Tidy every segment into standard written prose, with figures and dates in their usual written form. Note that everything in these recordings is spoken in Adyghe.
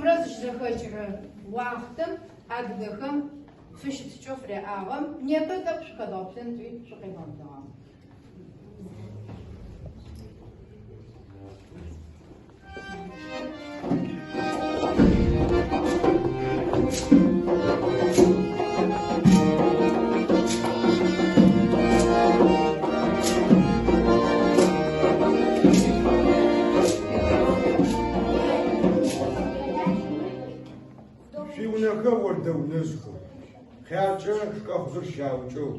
чӏымрэ зыщызэхэкӏырэ уахътэм адыгэхэм фыщытыкӏэу фыряӏагъэм непэ тӏэкӏу шъухэдгъэплъэн тӏуи шъукъедгъэблэгъагъ. Шъуиунэхэр ордэунэжъхэу, хъяркӏэ шкӏэхъужъыр щаукӏэу,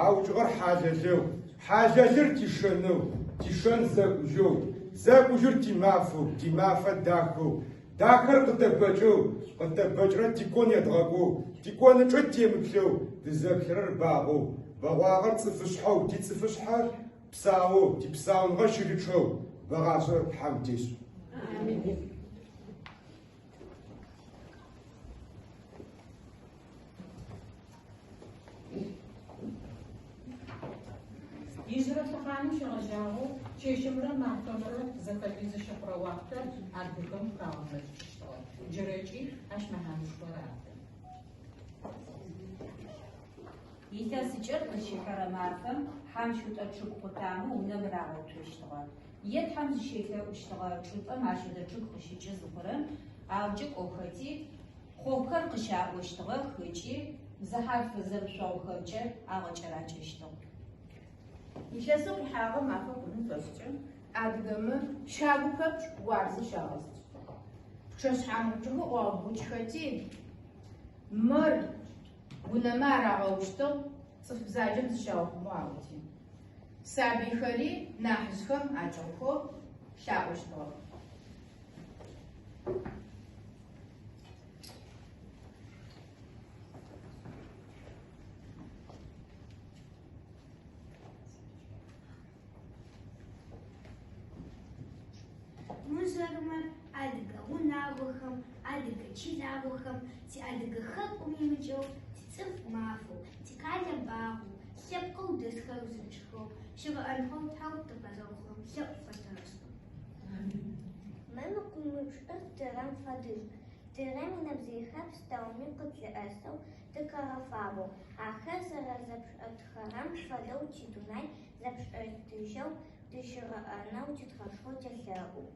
Аукӏыгъэр хьалэлэу, хьалэлыр тишэнэу, тишэн зэкӏужьэу, зэкӏужьыр тимафэу, тимафэ дахэу, дахэр къытэбэкӏэу, къытэбэкӏрэр тикон едгъэкӏоу, тиконычӏэ темыплъэу, тызэплъырэр багъоу, бэгъуагъэр цӏыфышъхьэу, тицӏыфышъхьэ псаоу, типсауныгъэ щылычъэу, бэгъашӏэ Тхьэм тешӏ. Ижъырэ лъэхъаным щегъэжьагъэу чэщымрэ мафэмрэ зэхэдз зыщыхъурэ уахътэр адыгэм хагъэунэфыкӏыщтыгъэ. Джырэкӏи ащ мэхьанэшхо раты. Илъэсыкӏэр къызщихьэрэ мафэм хьамщхунтӏэ чъыг къутамэ унэм рагъэуцощтыгъэ. Е Тхьэм зыщелъэӏущтыгъэ чӏыпӏэм ащ фэдэ чъыг къыщыкӏы зыхъурэм, амкӏэ кӏохэти, Хъохъухэр къыщаӏощтыгъэх ыкӏи бзыхьаф зэмышъогъухэмкӏэ агъэкӏэракӏэщтыгъ. Илъэсэу къихьагъэм мафэ хъуным фэшӏкӏэ адыгэмэ щагу пэпчъ уарзэ щагъэстыщтыгъ. Пчъэ-шъхьангъупчъэхэр ӏуагъэбгъукӏхэти, мэр унэмэ арагъэущтыгъ, цӏыф бзаджэм зыщаухъумэу аӏоти. Сабыйхэри нахьыжъхэм акӏыгъухэу лъаӏощтыгъэх. Мы жъэрымэр адыгэ унагъохэм, адыгэ чылагъохэм, тиадыгэ хэкум имыкӏэу, тицӏыф мафэу, тикъалэ багъоу, лъэпкъэу дэсхэр узынчъэхэу щыгъэӏэнхэу Тхьэу тыкъэзыухъурэм лъэӏу фэтэшӏы. Мы мыкъумыпшӏыр тыгъэм фэдыжь. Тыгъэм инэбзыйхэр пстэуми къытлъыӏэсэу тыкъэгъэфабэу, ахэр зэрэзэпшӏэтхэрэм фэдэу тидунай зэпшӏэтыжьэу тыщигъэӏэнэу ти Тхьэшхо телъэӏу.